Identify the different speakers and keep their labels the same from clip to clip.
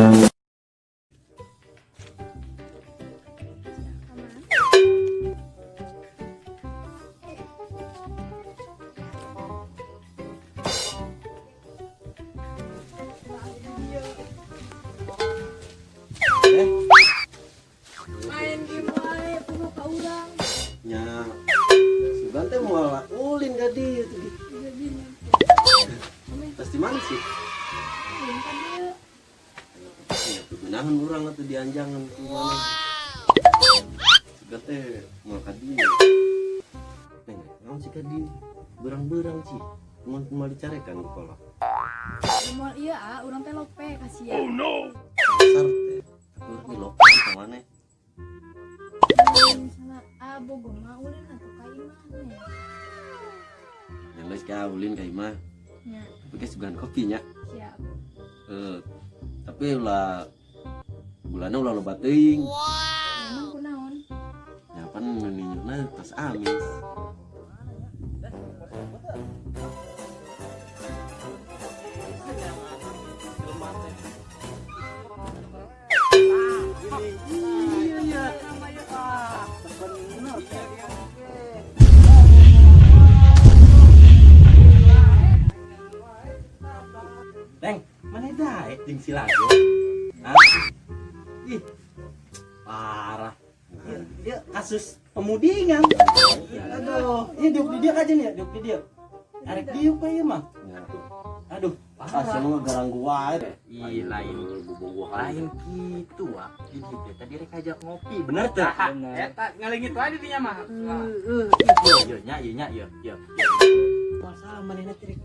Speaker 1: Eh,
Speaker 2: Main game wae puguh ka urang.
Speaker 1: Nya. Sugan teh moal ulin ka dieu tuh.
Speaker 2: Jadi
Speaker 1: Tas di mana sih?
Speaker 2: ulin ka dieu.
Speaker 1: Ya, pegunahan urang atuh dianjangan ku mana. Sugan teh moal ka dieu. Neng, naon sih ka dieu? Berang-berang sih. Mun moal dicarekan ku kolot.
Speaker 2: Moal ieu ah, urang teh lope kasihan.
Speaker 1: Dasar teh. Tapi urang ge lope ka maneh.
Speaker 2: Misalnya ah bogo mah ulin atuh ka imah nya.
Speaker 1: Yang geus ka ulin ka imah.
Speaker 2: Nya,
Speaker 1: Tapi ge sugan kopi nya.
Speaker 2: Siap.
Speaker 1: Eh, tapi ulah gulana ulah loba teuing.
Speaker 2: Emang kunaon?
Speaker 1: Ya pan ninyuna tos amis. Iya.
Speaker 3: Neng, mana daek jeung si Lago? Hah? Ih, parah. Dia, dia kasus pemudingan. Aduh, iya diuk di dia aja nih, ya, diuk di dia. Arek diuk ka ieu mah.
Speaker 1: Ya.
Speaker 3: Aduh,
Speaker 1: Ah,
Speaker 3: parah.
Speaker 1: semua garang gua wae.
Speaker 3: Ih, lain lain gitu ah. Di dieu teh tadi rek ajak ngopi, bener teh?
Speaker 4: Eta ngalengit wae di dinya mah.
Speaker 3: Heeh, iya, iya, nya, iya, nya, iya, iya. Masalah manehna teh rek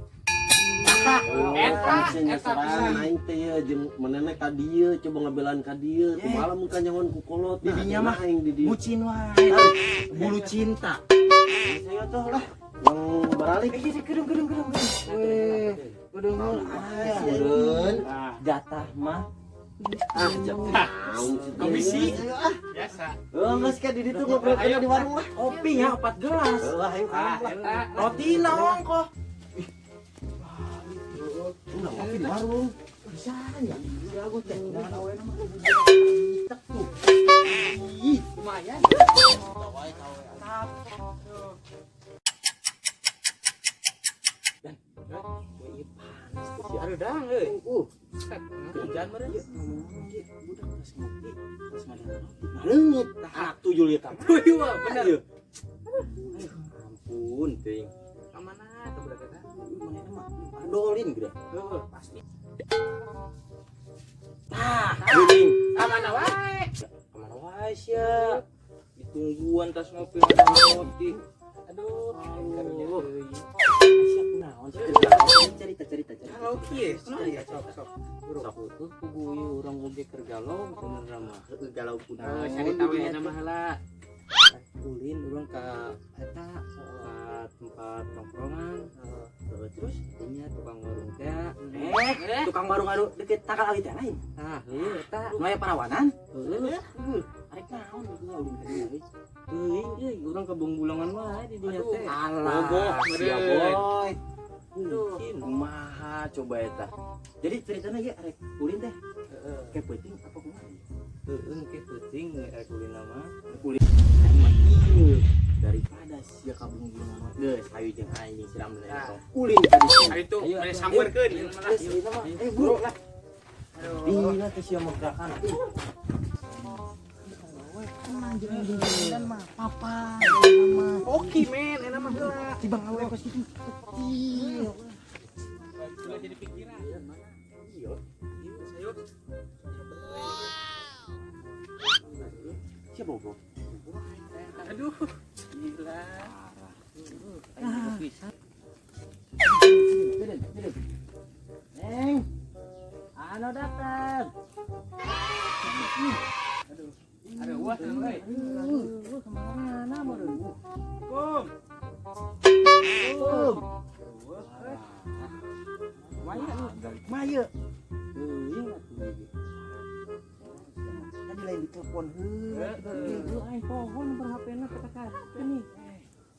Speaker 4: Eta,
Speaker 1: Eta
Speaker 4: eta pisan.
Speaker 1: aing teh ya jeung manehna ka dieu coba ngabelaan ka dieu. Kumaha lamun kanyahoan ku kolot.
Speaker 3: Di dinya mah
Speaker 1: aing di dieu.
Speaker 3: Bucin wae. Bulu cinta.
Speaker 1: Saya tuh lah yang beralik.
Speaker 3: Eh, gedung gedung gedung gedung. Weh, gedung meureun. Jatah mah
Speaker 1: Ah, jatah. Naon sih?
Speaker 4: Komisi.
Speaker 1: Ayo, ah.
Speaker 4: Biasa.
Speaker 1: Eh, geus ka di ditu ngobrol kena di warung lah.
Speaker 3: Kopinya 4 gelas.
Speaker 1: Lah, ayo
Speaker 4: Ah,
Speaker 1: kalem lah.
Speaker 4: eta.
Speaker 3: Roti ongkoh.
Speaker 1: Ulah ngopi di warung.
Speaker 3: Bisa ya? Jago teh. Jangan awe mah. Tek tuh. Ih,
Speaker 4: Lumayan.
Speaker 3: Dan, weh, panas tuh sih.
Speaker 4: Aduh dang euy.
Speaker 3: Hujan meureun. Ieu ngomong ge budak geus ngopi, geus madang roti. Maleungit tah anak tuyul ieu ka.
Speaker 4: Tuyul, bener.
Speaker 3: Aduh, ampun teuing.
Speaker 4: Ka mana tuh budak eta?
Speaker 3: Manehna mah adolin gede.
Speaker 4: Heuh, pasti.
Speaker 3: Tah, geuning.
Speaker 4: Ka mana wae?
Speaker 3: Kemana wae sia? Ditungguan tas ngopi ada roti.
Speaker 4: Aduh, karunya euy.
Speaker 3: Sia kunaon sih? Cerita cerita cerita.
Speaker 4: Kalau kieu, kunaon ya sok sok.
Speaker 3: Sok.
Speaker 5: Tuh puguh ieu urang oge keur galau sebenarnya mah.
Speaker 3: Heueuh galau kunaon.
Speaker 4: Heuh, carita we na mah heula.
Speaker 5: Ulin urang ka eta ka tempat nongkrongan.
Speaker 3: Heeh, terus
Speaker 5: Dinya tukang warung teh.
Speaker 3: eh tukang warung anu deket tangkal awi teh lain.
Speaker 5: Tah, heueuh eta.
Speaker 3: Nu aya parawanan.
Speaker 5: Heueuh.
Speaker 3: Heuh, arek naon dinya ulin ka dieu euy.
Speaker 5: Teuing euy urang ka bungbulangan wae di dinya teh.
Speaker 3: Alah,
Speaker 4: Bogoh,
Speaker 3: sia
Speaker 4: meureun.
Speaker 3: boy.
Speaker 5: Mungkin.
Speaker 3: Kumaha coba eta. Jadi ceritanya ge arek ulin teh
Speaker 5: Heeh.
Speaker 3: ke peuting apa kumaha?
Speaker 5: Heueuh ke peuting rek ulin mah.
Speaker 3: Ulin aing mah ieu daripada sia ka bungbulangan geus hayu jeung aing jeung siram
Speaker 4: Nah.
Speaker 3: ulin ka ditu.
Speaker 4: Hari itu
Speaker 5: Ayo,
Speaker 4: mane
Speaker 5: ayo.
Speaker 4: sampeurkeun ieu mah lah.
Speaker 3: Geus ieu mah. Eh bro lah.
Speaker 4: Aduh.
Speaker 3: Dina teh sia mah gerakan. Ih,
Speaker 6: Tenang jeung jeung mah papa mah
Speaker 4: Oke men, enak mah heula.
Speaker 6: tibang awe kos kitu kecil.
Speaker 4: Ulah jadi pikiran.
Speaker 3: Iya.
Speaker 4: Ieu sayur.
Speaker 3: Sia bogo.
Speaker 4: Aduh. Gila.
Speaker 5: Aing bisa.
Speaker 3: Turun, turun. Neng. Ano datang?
Speaker 4: Aduh, wah tenang euy.
Speaker 6: Aduh, kemana meureun?
Speaker 4: Kum.
Speaker 3: Kum.
Speaker 4: Lumayan.
Speaker 3: Maya.
Speaker 5: Teuing atuh ieu.
Speaker 3: Tadi lain ditelepon heuh.
Speaker 5: Heueuh aing poho nomor HP-na kata nih.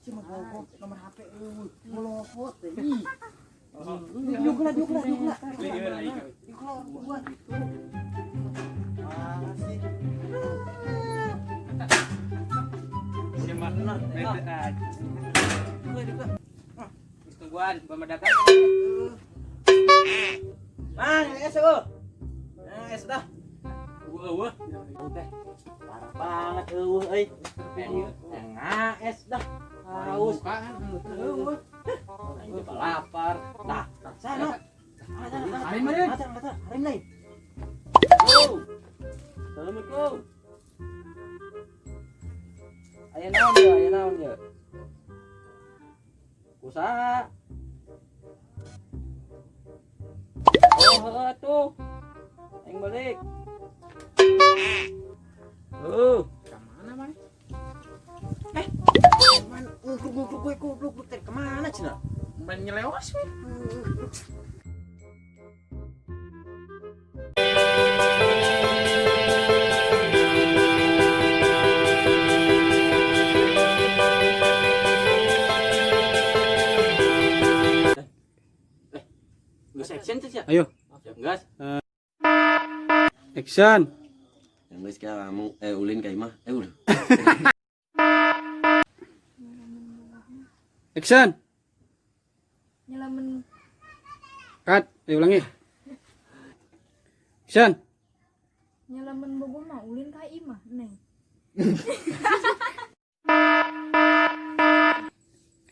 Speaker 3: Cuma gogo nomor HP eueuh. Ngelopot teh. Ih. Diuk lah, diuk lah, diuk lah.
Speaker 4: Beli di mana ieu?
Speaker 3: Diuk lah, gua. Bener.
Speaker 4: Bete aja. Geus tungguan pamadakan.
Speaker 3: Mang, es eueuh. Nah, es dah.
Speaker 4: Eueuh.
Speaker 3: Teh. Parah banget eueuh euy. Yang es dah. Haus.
Speaker 4: Eueuh.
Speaker 3: Aing teh lapar. Tah, sana.
Speaker 4: Harim lain.
Speaker 3: Harim lain. Assalamualaikum. Aya naon ye? Aya naon ye? Usaha. Oh, heeh atuh. Aing balik. Heuh.
Speaker 4: Ka mana maneh?
Speaker 3: Man, ngukruk-ngukruk gue goblok teh kemana cenah?
Speaker 4: Main nyelewas we.
Speaker 3: Geus action sih ya?
Speaker 5: Ayo.
Speaker 3: Gas.
Speaker 5: Action.
Speaker 1: Yang geus ka kamu ulin ka imah. Udah.
Speaker 5: Action.
Speaker 2: Nyelamen
Speaker 5: Cut. Ayo ulangi. Action.
Speaker 2: nyelamen bogo mah ulin ka imah neng.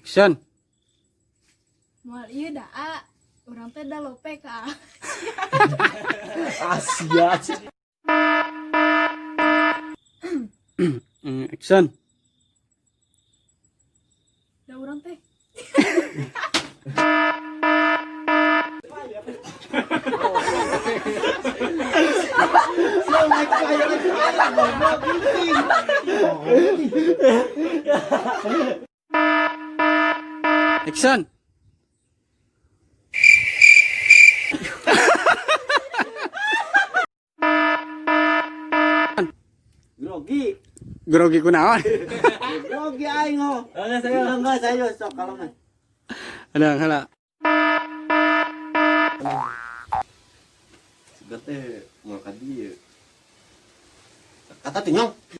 Speaker 5: Action.
Speaker 2: Moal ieu da a. Urang teh da lope ka.
Speaker 1: Asia.
Speaker 5: Action.
Speaker 2: Da urang teh.
Speaker 5: Action.
Speaker 3: Grogi.
Speaker 5: Grogi kunaon?
Speaker 3: Grogi aing ho. Enggak saya enggak saya sok kalau mah.
Speaker 5: Ada heula.
Speaker 1: Sugan teh moal ka dieu. Kata teh nyong.